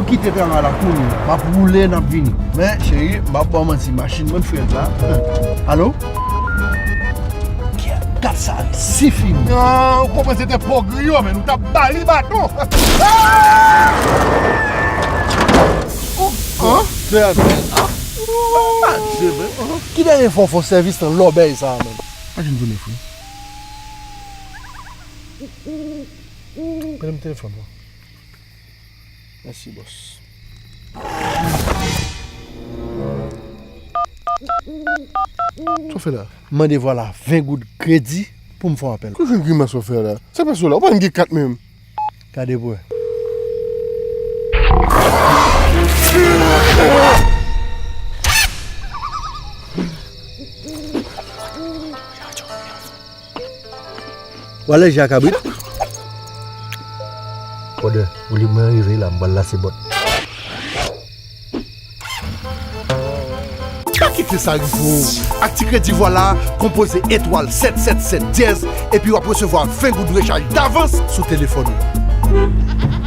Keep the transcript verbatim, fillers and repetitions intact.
Kite travay la kounye a. M ap woule, n ap vini. Men, cheri, m ap ba w manti, machin mwen frèt la. Alo? Kè, gad sa resi fini. Non, ou konprann se te po griyo, men nou t ap ba li baton. An? Fè a fè. Ah! Ou pa jwe, men. Ki dènye fwa w fè sèvis nan lòbèy sa a, menm? Pa janm tounen, frè. Mete m telefòn nan. Mèsi, bòs. Sa w fè la? M mande vwala ven goud kredi pou m fè yon apèl. Ki grimas w fè la? Sa pase w la? Ou pa menm gen kat menm. Gade pou wè. W alèji a kabrit? Brother, ou li mwen rive la, m pral lase bòt. Pa kite sa rive w. Ak ti kredi vwala, konpoze etwal sèt sèt sèt dyèz, epi w ap resevwa ven goud rechaj davans sou telefòn ou.